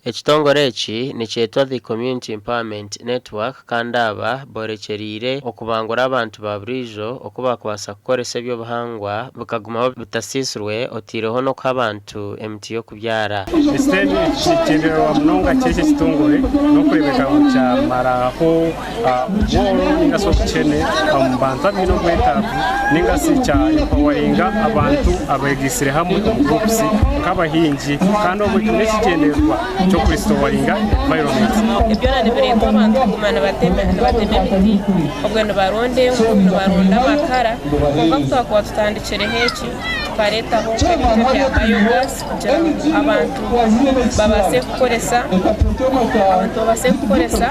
Ekitongore eki nikyetwa The Community Empowerment Network kandi aba borekyereire okubangura abantu ba buriijo oku bakubaasa kukoresa eby'obuhangwa bikagumaho bitasiisirwe oteireho n'okuha abantu emiti y'okubyara. Ekigyendererwa munonga ky'eki ekitongore n'okureebeka ngu kyamaraho obworo ninga shi obukyene omu bantu abaine obwetaavu ninga shi kya empawaringa abantu abegaitsire hamwe omu groups nk'abahingi kandi obwe twine ekigyendererwa ky'okurisitowaringa environment. Ebyona nibireetwa abantu kuguma nibatema emiti obwe nibaronda enku, nibaronda amakara kwonka kutwakuba tutandikireho eki tukareetaho nk'ebintu ebya biogas kugira ngu abantu babaase kukoresa abantu babaase kukoresa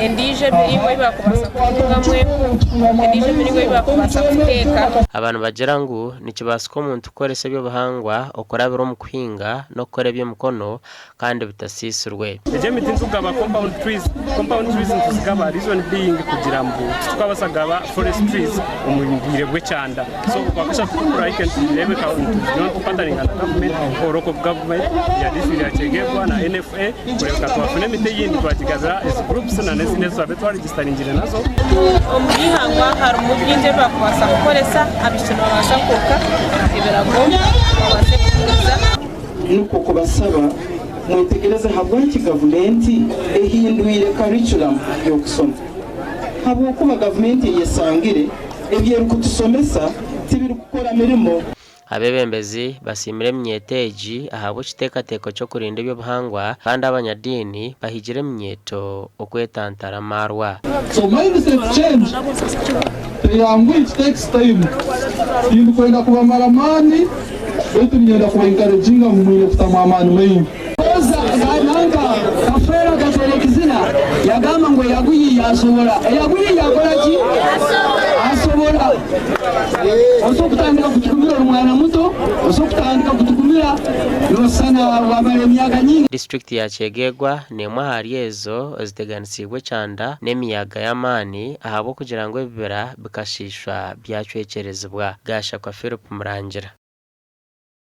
endiijo emiringo ei baakubaasa kutungamu enku, endiijo emiringo ei baakubaasa kuteeka. Aba nibagira ngu nikibaasika omuntu kukoresa eby'obuhangwa okurabira omu kuhinga n'okukora eby'emikono kandi bitasiisirwe. Egi emiti nitugaba compound trees, compound trees nituzigaba reason being kugira ngu titukabaasa kugaba forest trees omu bwire bw'ekyanda so okwakashatu tukuraahike nitureebeka nitugira nitukwataninga na government or local government ya district ya Kyegegwa na NFA kureebeka twafuna emiti eyindi twagigabira ezi groups na n'ezindi ezi twabaire twaregisitaringire nazo. Omu by'eihangwa harimu bingi ebi barikubaasa kukoresa, abaishiki nibabaasa kuruka ebirago babaase kuguza. Nukwo kubasaba mwetegereze habwaki gavumenti ehindwire curriculum y'okusoma. Habwokuba gavumenti eyesangire ebyerukutusomesa tibirukukora mirimo. Abeebembezi basiimire eminyeeto egi ahabw'ekiteekateeko ky'okurinda eby'obuhangwa kandi abanyadiini bahigire eminyeeto okwetantara amaarwa. So mindset change teyanguhi it takes time. Tindikwenda kubamara amaani beitu niinyenda kuba encouraginga ngu mwine kutamu amaani maingi. Nanka Kafeero akateera ekizina yagamba ngu eyaguyiiya asobora. Eyaguyiiya akora ki? Asobora. Osobola kutandika kutukumira ori mwana muto, osobola kutandika kutukumira nosana wamara emyaka nyingi. Disiturikiti ya Kyegegwa n'emwe ahari ezo eziteganisiibwe ekyanda n'emiyaga y'amaani ahabw'okugira ngu ebibira bikashiishwa byacwekyerezibwa. Gashakwa Philip Murangira.